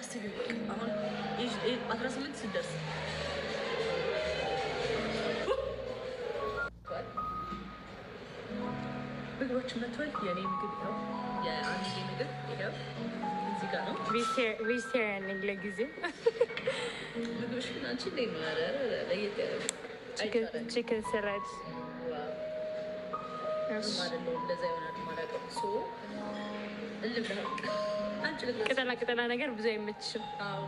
አስቢው አሁን 18 ስትደርስ ምግቦች መጥቷል። የእኔ ምግብ ይኸው፣ የአንድ ምግብ ይኸው እዚህ ጋር ነው። Vegetarian ነኝ ለጊዜው። ምግብሽ ግን አንቺ እንዴት ነው? ኧረ ለየት ያለ Chicken salad። አይደለሁም። ለዛ ይሆናል የማላውቀው። So እንብላ በቃ። አንቺ ልግባ። ቅጠላ ቅጠላ ነገር ብዙ አይመችሽም። አዎ፣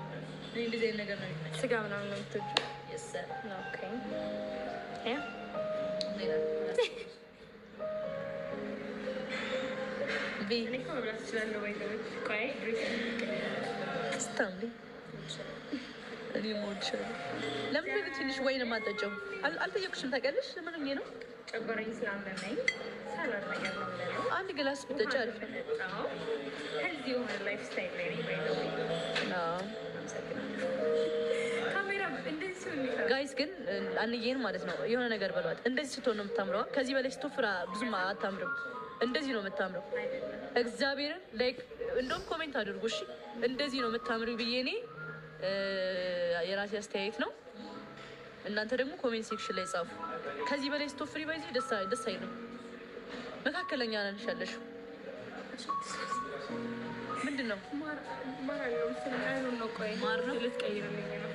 እኔ እንደዚህ አይነት ነገር ነው የሚመቸኝ። ስጋ ምናምን ነው የምትወጂው? Yes sir. Okay, yeah. ሌላ እኔ እኮ መብላት እችላለሁ። ወይ ቆይ ስታምሪ እኔ እወድሻለሁ። ለምን ግን ትንሽ ወይን የማጠጪው? አልጠየቅሽም ታውቂያለሽ? ምን ሆኜ ነው? ጨጓራዬን ስላመመኝ salad ነገር ነው የምበላው። አንድ glass ብጠጪ አሪፍ ነው። Healthy የሆነ lifestyle ላይ ነኝ by the way። አዎ። ካሜራ እንደዚህ ሲሆን ይፈራል። Guys ግን አንዬን ማለት ነው የሆነ ነገር በሏት። እንደዚህ ስትሆን ነው የምታምረዋ። ከዚህ በላይ ስትወፍራ ብዙም አታምርም። እንደዚህ ነው የምታምረው። አይደለም። እግዚአብሔርን like እንደውም comment አድርጉ እሺ። እንደዚህ ነው የምታምሪው ብዬ እኔ የራሴ አስተያየት ነው። እናንተ ደግሞ comment section ላይ ጻፉ። ከዚህ በላይ ስትወፍሪ ባይዚ ደስ አይልም። መካከለኛ ነሽ ያለሽው። ምንድን ነው? ማር አለው መሰለኝ። I don't know። ቆይ ማር ነው? ልትቀይርልኝ ነው።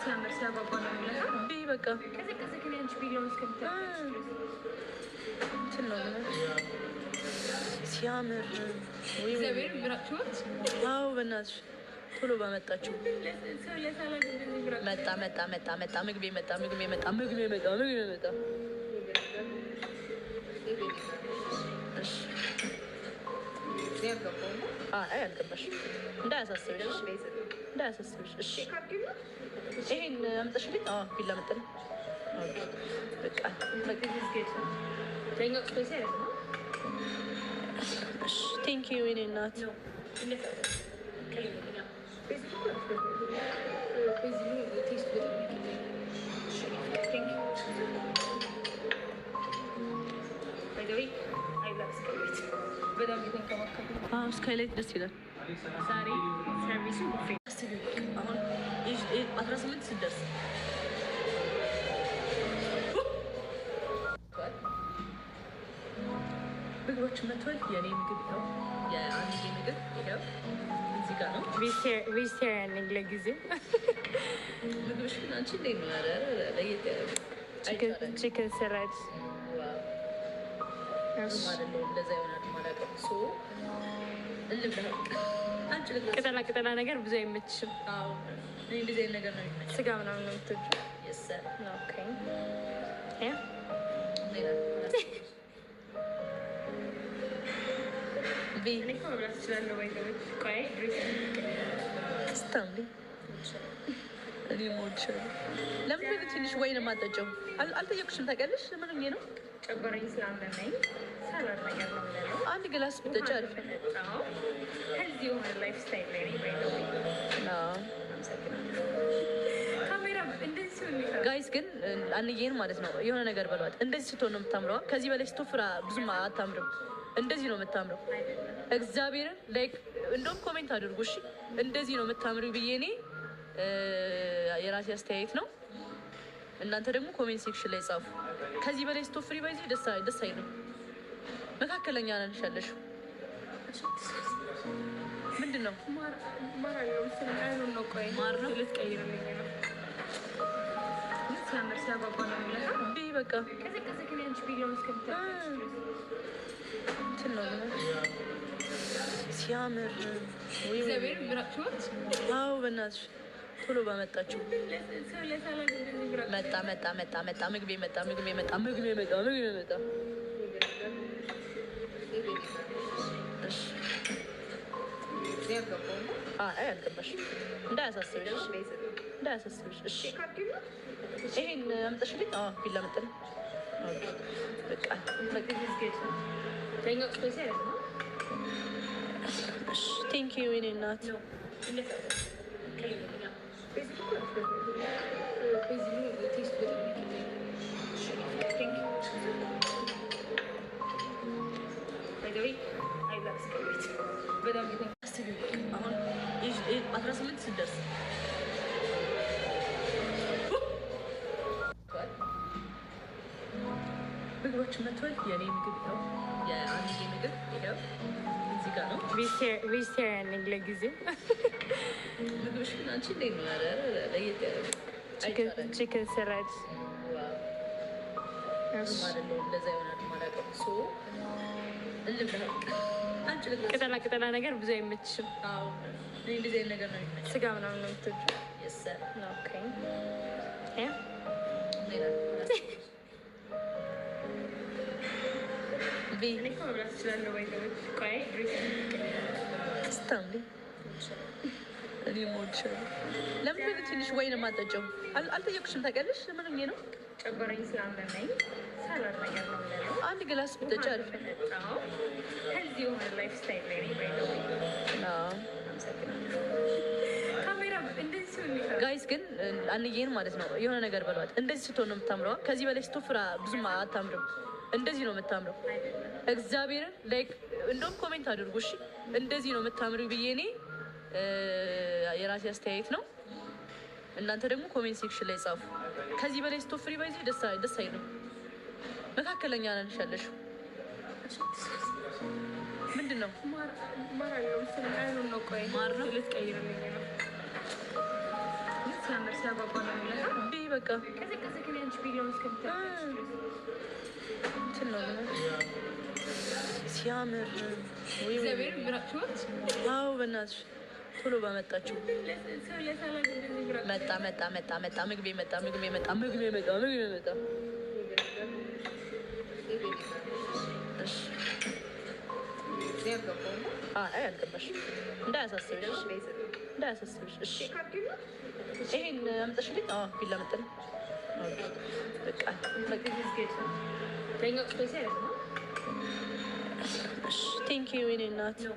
ሲያምር ሲያጓጓ ነው የሚለው። ይህ በቃ ቀዘቀዘ ግን ያንቺ ቢላውን እስከምታውቂው ድረስ። እንትን ነው ሲያምር። ወይ ወይ! እግዚአብሔር ምራችሁት። አዎ በእናትሽ ቶሎ ባመጣችሁ። ሰው ለ salad እንደዚህ ምራቅ መጣ መጣ መጣ መጣ፣ ምግቤ መጣ፣ ምግቤ መጣ፣ ምግቤ መጣ፣ ምግቤ መጣ። እሺ። አይ አልገባሽ፣ እንዳያሳስብሽ፣ እንዳያሳስብሽ። እሺ ይሄን አምጠሽልኝ። አዎ ቢላ መጠን okay። በቃ በቃ። ለኛው spicy አይደለም። እሺ thank you የኔ እናት። ነው taste ኡ በጣም by the way I love ስካይላይት በጣም እየተንከባከቡ ነው። አዎ ስካይላይት ደስ ይላል። ዛሬ service ኡ ቡፌ። አስቢው አሁን 18 ስትደርስ ምግቦች መጥቷል። የእኔ ምግብ ይኸው፣ የአንድ ምግብ ይኸው እዚህ ጋር ነው። Vegetarian ነኝ ለጊዜው። ምግብሽ ግን አንቺ እንዴት ነው? ኧረ ለየት ያለ Chicken salad። አይደለሁም። ለዛ ይሆናል የማላውቀው። So እንብላ በቃ። አንቺ ልግባ። ቅጠላ ቅጠላ ነገር ብዙ አይመችሽም። አዎ እኔ እንደዚህ አይነት ነገር ነው የሚመቸኝ። ስጋ ምናምን ነው የምትወጂው? Yes sir. Okay, yeah. ሌላ እኔ እኮ መብላት እችላለሁ። By the way ቆይ ስታምሪ እኔ እወድሻለሁ። ለምን ግን ትንሽ ወይን የማጠጪው? አልጠየቅሽም ታውቂያለሽ? ምን ሆኜ ነው? ጨጓራዬን ስላመመኝ salad ነገር ነው የምበላው። አንድ glass ብጠጪ አሪፍ ነው። Healthy የሆነ lifestyle ላይ ነኝ by the way። አዎ። ካሜራ እንደዚህ ሲሆን ይፈራል። Guys ግን አንዬን ማለት ነው የሆነ ነገር በሏት። እንደዚህ ስትሆን ነው የምታምረዋ። ከዚህ በላይ ስትወፍራ ብዙም አታምርም። እንደዚህ ነው የምታምረው። አይደለም። እግዚአብሔርን like እንደውም comment አድርጉ እሺ። እንደዚህ ነው የምታምሪው ብዬ እኔ የራሴ አስተያየት ነው። እናንተ ደግሞ comment section ላይ ጻፉ። ከዚህ በላይ ስትወፍሪ ባይዚ ደስ አይልም። መካከለኛ ነሽ ያለሽው። ምንድን ነው? ማር አለው መሰለኝ። I don't know። ቆይ ማር ነው? ልትቀይርልኝ ነው። ሲያምር ሲያጓጓ ነው የሚለው። ይህ በቃ ቀዘቀዘ ግን ያንቺ ቢላውን እስከምታውቂው ድረስ። እንትን ነው ሲያምር። ወይ ወይ! እግዚአብሔር ምራችሁት። አዎ በእናትሽ ቶሎ ባመጣችሁ። ሰው ለ salad እንደዚህ ምራቅ መጣ መጣ መጣ መጣ፣ ምግቤ መጣ፣ ምግቤ መጣ፣ ምግቤ መጣ፣ ምግቤ መጣ። እሺ። አይ አልገባሽ፣ እንዳያሳስብሽ፣ እንዳያሳስብሽ። እሺ ይሄን አምጠሽልኝ። አዎ ቢላ መጠን okay። በቃ በቃ። ለኛው spicy አይደለም። እሺ thank you የኔ እናት። ነው taste ኡ በጣም by the way I love ስካይላይት በጣም አስቢው አሁን 18 ስትደርስ ምግባችን መጥቷል። የእኔ ምግብ ይኸው፣ የአንድ ምግብ ይኸው እዚህ ጋር ነው። Vegetarian ነኝ ለጊዜው። ምግብሽ ግን አንቺ እንዴት ነው? ኧረ ለየት ያለ Chicken salad። ብዙም አይደለሁም። ለዛ ይሆናል የማላውቀው። So እንብላ በቃ። አንቺ ልግዛ። ቅጠላ ቅጠላ ነገር ብዙ አይመችሽም። አዎ፣ እኔ እንደዚህ አይነት ነገር ነው የሚመቸኝ። ስጋ ምናምን ነው የምትወጂው? Yes sir. Okay, yeah. ሌላ ቢ እኔ እኮ መብላት እችላለሁ። By the way ቆይ dress ስታምሪ እኔ እወድሻለሁ። ለምን ግን ትንሽ ወይን የማጠጪው? አልጠየቅሽም ታውቂያለሽ? ምን ሆኜ ነው? ጨጓራዬን ስላመመኝ salad ነገር ነው የምበላው። አንድ glass ብጠጪ አሪፍ ነው። የምጠጣው healthy የሆነ lifestyle ላይ ነኝ by the way። አዎ። አመሰግናለሁ። ካሜራ እንደዚህ ሲሆን ይፈራል። Guys ግን አንዬን ማለት ነው የሆነ ነገር በሏት። እንደዚህ ስትሆን ነው የምታምረዋ። ከዚህ በላይ ስትወፍራ ብዙም አታምርም። እንደዚህ ነው የምታምረው። አይደለም። እግዚአብሔርን like እንደውም comment አድርጉ እሺ። እንደዚህ ነው የምታምሪው ብዬ እኔ የራሴ አስተያየት ነው። እናንተ ደግሞ comment section ላይ ጻፉ። ከዚህ በላይ ስትወፍሪ ባይዜ ደስ አይልም። መካከለኛ ነንሽ ያለሽው ምንድን ነው? ማር አለው መሰለኝ። I don't know። ቆይ ማር ነው? ልትቀይርልኝ ነው። ግን ሲያምር ሲያጓጓ ነው የሚለው። ይህ በቃ ቀዘቀዘ ግን ያንቺ ቢላውን እስከምታውቂው ድረስ። እንትን ነው ምን ሲያምር ወይ ወይ! እግዚአብሔር ምራቅ። አዎ በእናትሽ ቶሎ ባመጣችሁ። ሰው ለ salad እንደዚህ ምራቅ። መጣ መጣ መጣ መጣ፣ ምግቤ መጣ፣ ምግቤ መጣ፣ ምግቤ መጣ፣ ምግቤ መጣ። እሺ፣ አይ አልገባሽ፣ እንዳያሳስብሽ እንዳያሳስብሽ። እሺ ይሄን አምጠሽልኝ። አዎ ቢላ መጠን okay። በቃ በቃ። ለኛው spicy አይደለም። እሺ thank you የኔ እናት። ነው።